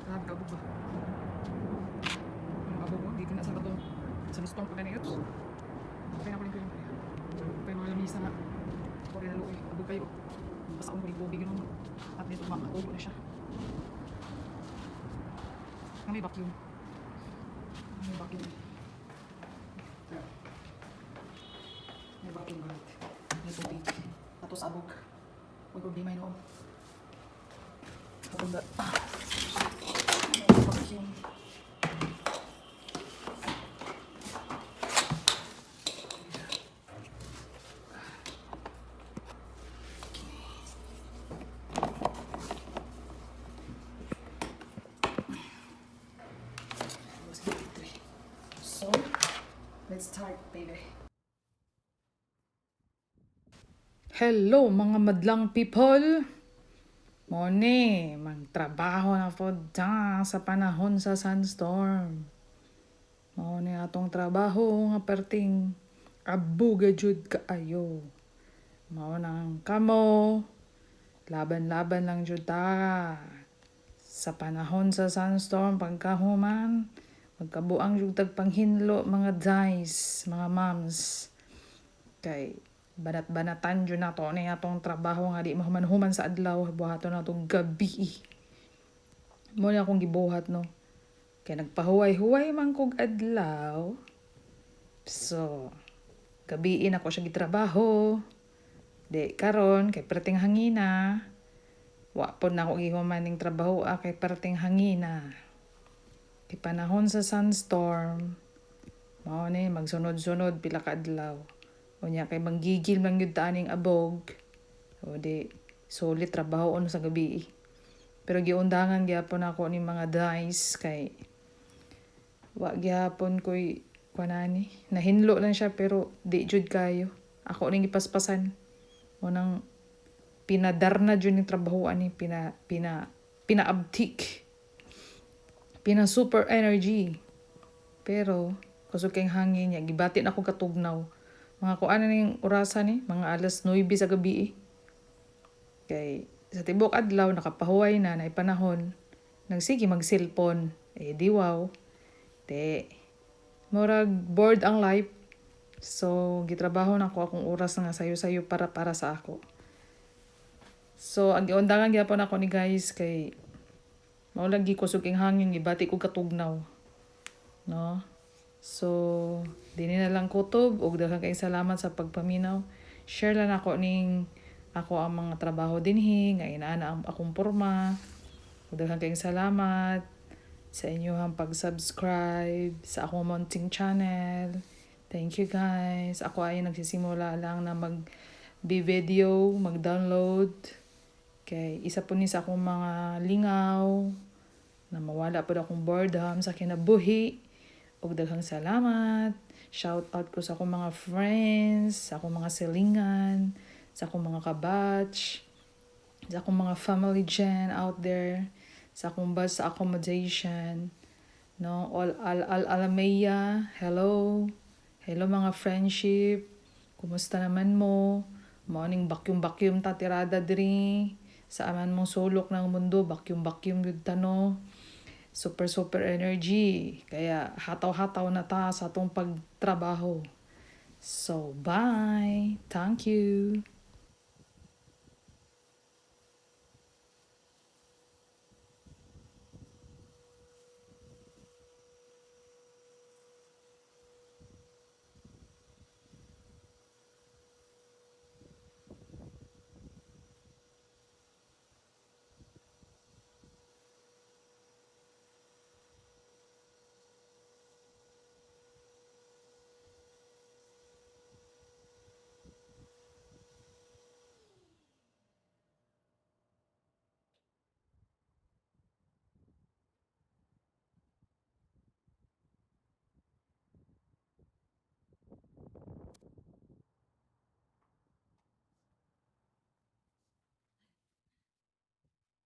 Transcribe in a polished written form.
Grabe kaabog ba? Ang abog mo, dito na sa batong sandstorm pa ganito. Okay na ko rin kayo. Pero mga lamisa na. Ako rin naluoy. Abog kayo. Basta akong huling tubig yun. At dito makatulo na siya. Ah, may vacuum. May vacuum. May vacuum gamit. May tubig. Ato sa abog. May problema yun. Atong da. Ah. May vacuum. So, let's start, baby. Hello, mga madlang people! Mone, magtrabaho na po ta sa panahon sa sandstorm. Mone atong trabaho nga perting abuga jud kaayo. Mao nang kamo, laban-laban lang jud ta. Sa panahon sa sandstorm, pagkahuman, magkabuang jud tag panghinlo, mga dice, mga moms. Kay banat-banatan jud nato ni atong trabaho nga di mahuman-human sa adlaw, buhaton natong gabi. Mo ni akong gibuhat, no. Kay nagpahuway-huway man kog adlaw. So, gabiin ako siya gitrabaho. Di karon kay perting hangina. Wa pod na ako gihuman ning trabaho ah, kay perting hangina. Kay panahon sa sandstorm, mao ni magsunod-sunod pila ka adlaw. Unya kay manggigil man gyud ta aning abog. O di sulit trabaho sa gabi. Pero giundangan gyapon ako ni mga dice kay wa gyapon ko'y kuanani. Nahinlo lang siya pero di jud kayo. Ako ning gipaspasan. Unang pinadarna jud ning trabaho ani, pina pina pinaabtik. Pina super energy. Pero kusog kay hangin niya, gibati na ako katugnaw. Mga kuan na ning orasan ni, mga alas 9 sa gabi eh. Kay sa tibok adlaw nakapahuway na naay panahon. Nagsige mag-cellphone. Eh di wow. Di murag bored ang life. So gitrabaho na ko akong oras nga sayo-sayo para sa ako. So ang giundangan gyapon ako ni guys kay mao lagi kusog king hangin, gibati ko katugnaw. No? So, dini na lang kutob ug daghan kayong salamat sa pagpaminaw. Share lang ako ning ako ang mga trabaho dinhi nga inaana ang akong porma. Ug daghan kayong salamat sa inyong pag-subscribe sa akong munting channel. Thank you, guys. Ako ay nagsisimula lang na mag video, mag-download. Kay isa po ni sa akong mga lingaw na mawala po akong boredom sa kinabuhi. Ug daghang salamat. Shout out ko sa akong mga friends, sa akong mga silingan, sa akong mga kabatch, sa akong mga family dyan out there, sa akong bus sa accommodation. No, all al al alamea, hello. Hello, mga friendship. Kumusta naman mo? Morning, vacuum vacuum ta tirada diri. Sa aman mong sulok ng mundo, vacuum vacuum gyud ta, no? Super super energy. Kaya hataw-hataw na ta sa atong pagtrabaho. So, bye. Thank you.